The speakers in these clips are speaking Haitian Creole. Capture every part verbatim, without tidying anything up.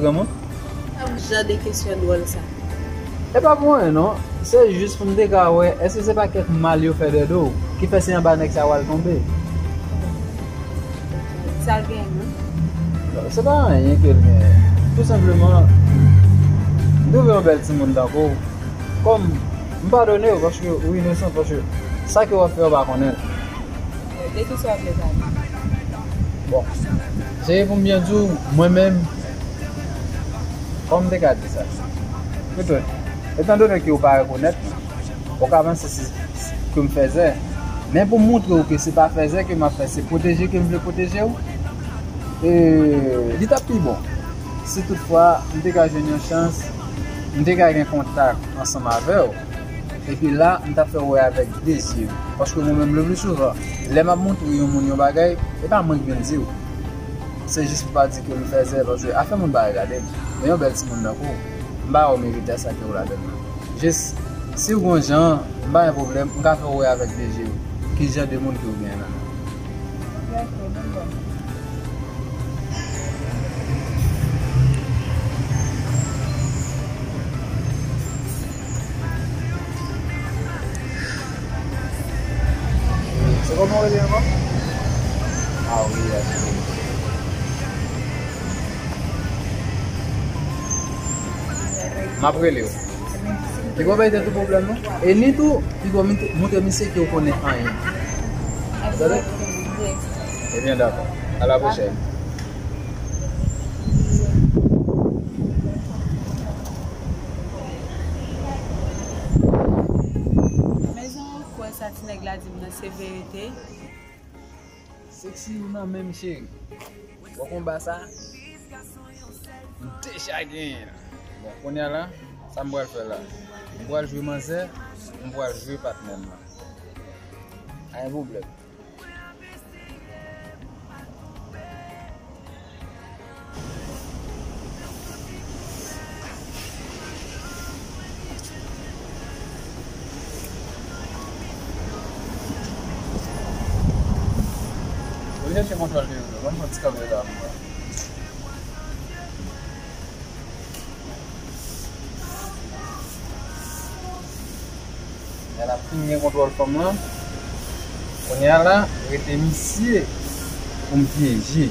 Granmoun? Jan de kesyon dwòl sa. E pa pou anyen non. Se jis pou m te ka wè èske se pa kèk mal yo fè dèdo ki fè se anba nèg sa w al tonbe. Sa l genyen menm? Non, se pa anyen ke l genyen. Tou senpleman, m twouve yon bèl timoun tankou w. Kòm m padone w paske ou inosan, paske sa ke w ap fè yo pa konnen l. De kisa w ap pale? Bon, se pou m byen di w, mwen menm, kòman m te ka di sa? Etan done ke w pa rekonèt mwen, ou ka panse se ke m fèzè. Men pou m montre w ke se pa fèzè ke m ap fè, se pwoteje ke m vle pwoteje w, e li t ap pi bon si toutfwa m te ka jwenn yon chans, m te ka gen kontak ansanm avè w. Epi la, m t ap fè w wè avèk de zye m. Paske mwen menm, le pli souvan, lè m ap montre yon moun yon bagay, e pa mwen ki vin di w. Se jis pou pa di ke m fèzè, paske afè moun pa regade m. Men yon bèl timoun tankou w, m pa wè w merite sa ke w ladann nan. Jis, si w gon jan, m pa gen pwoblèm, m ka fè w wè avèk de zye w ki jan de moun ke w gen nan. Dakò, bon, bon. Se kòman w rele ankò? Ah wi, a se li. M ap rele w. Li pa bay tèt ou pwoblèm non. E ni tou, li pa montre misye ke w konnen anyen. Tande? Ebyen, dakò. A la pwochèn. Mezanmi, ou kwè sa ti nèg la di m nan se verite? Sexy ou nan menm cheri. Bon, konba sa, m deja genyen l. Bon, kounye a la, sa m pral fè la? M pral jwe manzè, m pral jwe patnè m lan. Pa gen pwoblèm. Ou chèche kontwòl de yo, ban m pran ti kanpe la pou mwen. Lè l ap fin gen kontwòl fanm lan, kounye a la, rete misye pou m pyeje.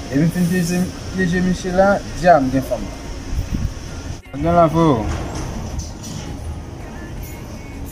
Depi m fin pyeje, pyeje misye la, dja m gen fanm lan. Gen la, freo.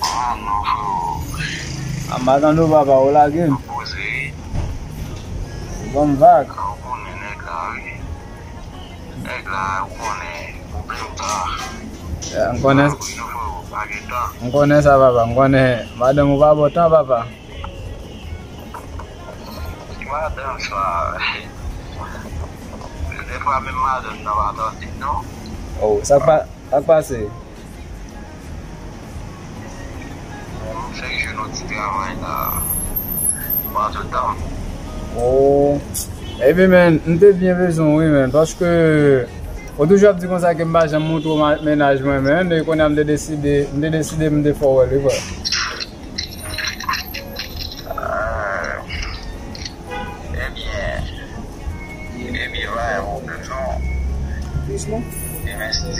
Ah non, freo. A m pa tande w, papa, ou lage m. Poze. Ou ban m vag. Ah, ou konnen nèg la, wi. Nèg la, ou konnen, pwoblèm sa. Ya, m konnen. Ah, wi, non, freo, pa gen tan. M konnen sa, papa. M konnen madanm ou pa ba w tan, papa. Madanm sa. Defwa, menm madanm nan pa tande, non. Oh, sa k pa, sa k pase? Bon, m fèk jwenn yon ti travay la. Li pa tout tan. Oh. Epi, men, m te byen bezwen w, wi, men, paske ou toujou ap di konsa ke m pa janm montre w ma-, mennaj mwen, men, e kounye a m te deside, m te deside m te fè w wè l, wi, frè. Ah. Ebyen, ebyen, pa gen pwoblèm non. Demen si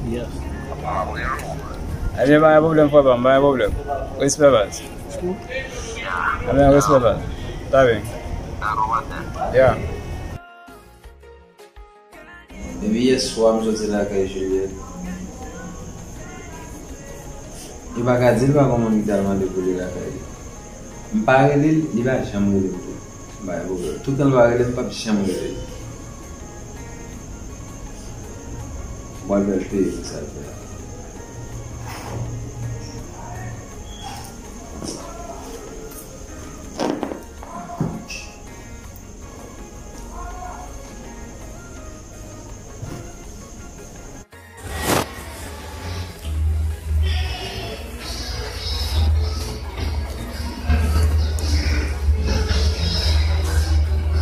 Dye vle, m ap rele w. Ebyen, pa gen pwoblèm, frè pa m, pa gen pwoblèm. Respè, baz. Ebyen, respè, baz. Ta byen. Ya. Epi yè swa, m soti lakay Juliette. Li pa ka di l pa gon moun ki t al mande pou li lakay li. M pa rele l, li pa janm rele m tou. M pa gen pwoblèm. Toutan l pa rele m, m p ap janm rele l. M pral fè l peye pou sa l fè a.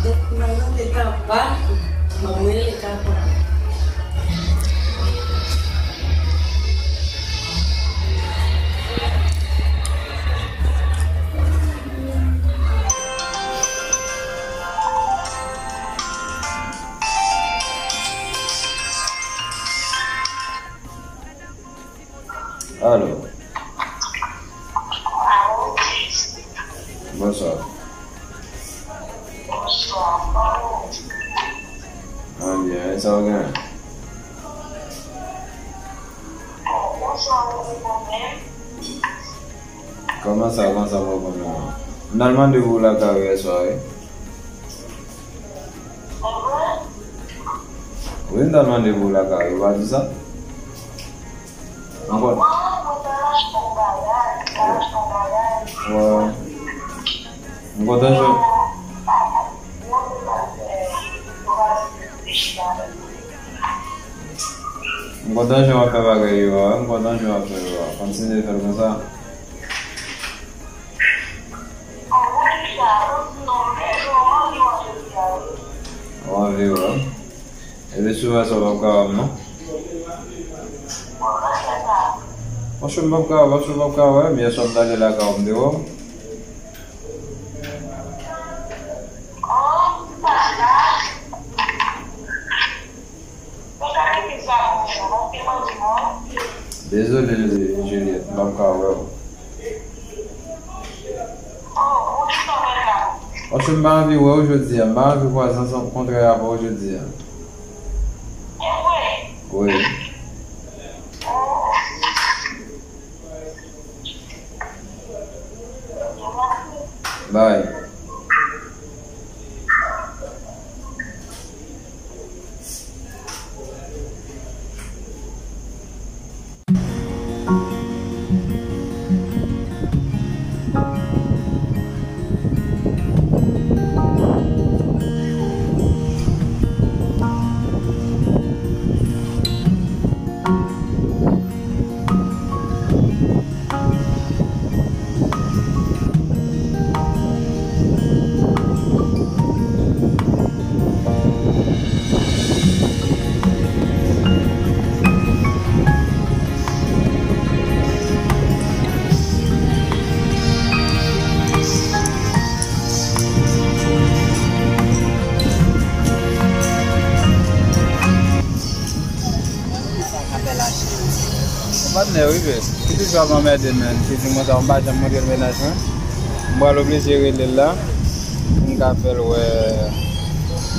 Donk, m ap rele kapa, m ap rele kapa. Alo. Bonswa. Mwen byen, e sa w gen? Kòman sa, kòman sa, mwen konn ou an? M t al mande pou w lakay ou yè swa, wi. Wi, m t al mande pou w lakay ou, ou pa di sa? M konn. Wi. M kontan jan. M kontan jan w ap fè bagay yo a, m kontan jan w ap fè yo a. Kontinye fè l konsa. W anvi wè m. Epi si w wè sa w p ap ka wè m non. Monchè, m p ap ka wè, paske w p ap ka wè m. Yè swa m t ale lakay ou, m te wè w. Dezole, Juliette, m p ap ka wè w. Paske m pa anvi wè w jodi a, m pa anvi kwaze ansanm kontrè avè w jodi a. Wi. Bay. Patnè, wi, bes. Li toujou ap anmède m, menn. Li di mwen sa, m pa janm montre l mennaj mwen. M pral oblije rele l la pou m ka fè l wè,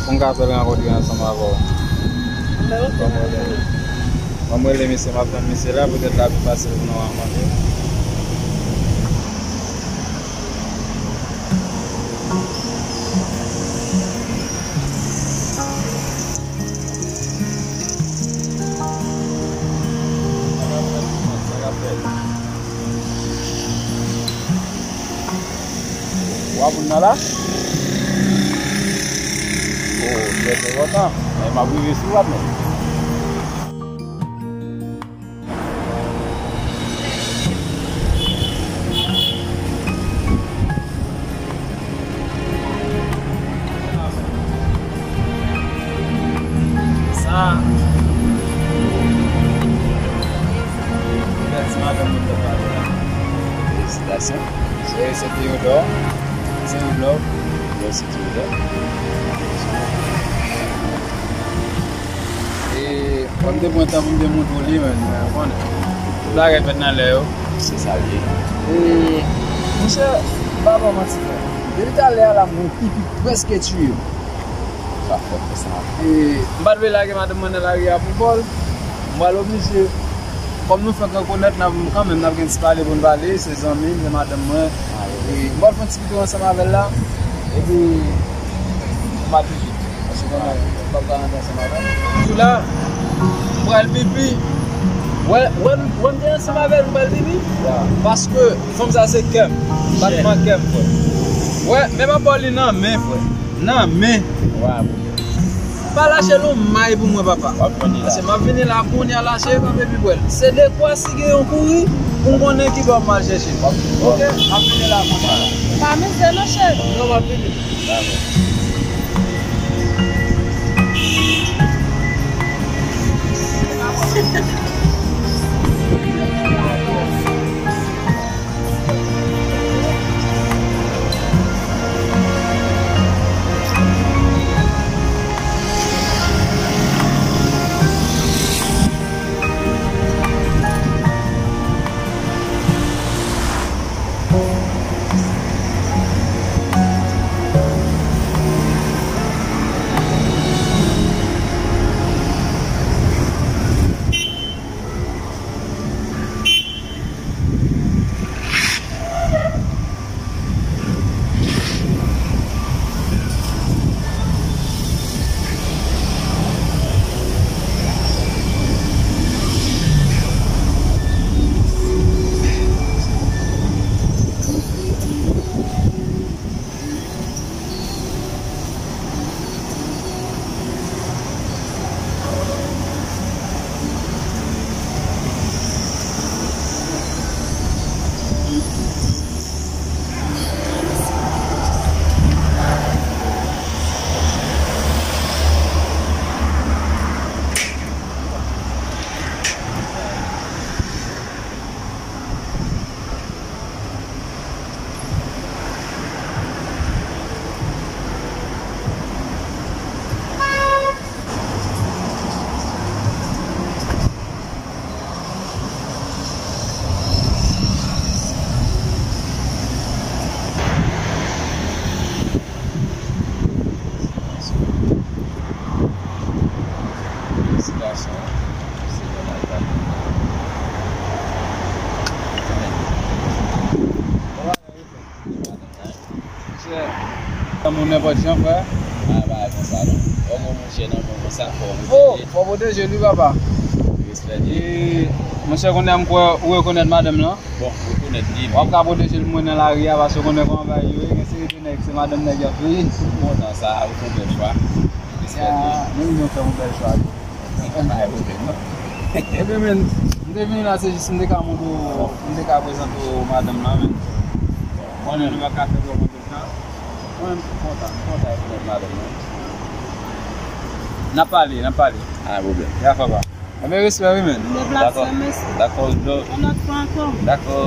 pou m ka fè l rankontre ansanm avè w. Ban m rele, ban m rele misye, m ap tann misye la, poutèt l ap pi fasil pou nou rankontre. Wa moun nan la? Oh, trè enpòtan. Men m ap rive sou w ap men. Sa. Bèl ti madanm mwen te pale la. Felisitasyon. Se, se Theodore. Se Theodore. Mèsi Theodore. E, bon, m te pran tan pou m te montre w li, men, men, w konnen. Tout bagay fèt nan lè yo. Se sa l ye. E, monchè, m pa ba w manti, frè. Depi talè a la, m gen yon pipi prèske tiye m. Sa fè konsa. E, m pa t vle lage madanm mwen nan lari a pou vòl. M pral oblije, kòm nou fèk rekonèt, n ap, kanmenm, n ap gen ti pale pou n pale, se zanmi m, se madanm mwen. E, m pral fè yon ti pito ansanm avè l la. Epi, m ap vini. Paske konnen, m p ap ka rantre ansanm avè l. Jou la, m pral pipi. Wè, wè, m- wè m te ansanm avè l, m pral pipi. Paske fanm sa se kè m. Batman kè m, frè. Wè, men m ap ba w li nan men, frè. Nan men. Pa lache l yon may pou mwen, papa. Paske m ap vini la kounye a, lache, pa fè pi bwèl. Se dekwa si gen yon kouri, pou m konnen ki bò m al chèche. Oke, m ap vini la kounye a. Pa mize non, cheri. Non, m ap vini. Moun nenpòt jan, frè. A, pa konsa non. Fò gen yon monchè nan men w konsa, fò w... Oh, fò pwoteje l wi, papa. Respè. E, monchè, kounye a m kwè ou rekonèt madanm lan. Bon, rekonèt li. W ap ka pwoteje l mwen nan lari a, paske w konnen kòman bagay yo ye, gen seri de nèg, se madanm nèg y ap veye. Kontan sa, ou fè yon bèl chwa. Respè. Ah, nou menm nou fè yon bèl chwa. Ebyen, men, m te vini la, se jis m te ka montre w, m te ka prezante w madanm lan, men. Konnen nou pa ka fè twòp anpil tan. Mwen menm, m kontan, m kontan rekonèt madanm lan. N ap pale, n ap pale. Pa gen pwoblèm. Ya, papa. Ebyen, respè, wi, men. M deplase, mèsi. Dakò, bro. Yon lòt fwa ankò. Dakò.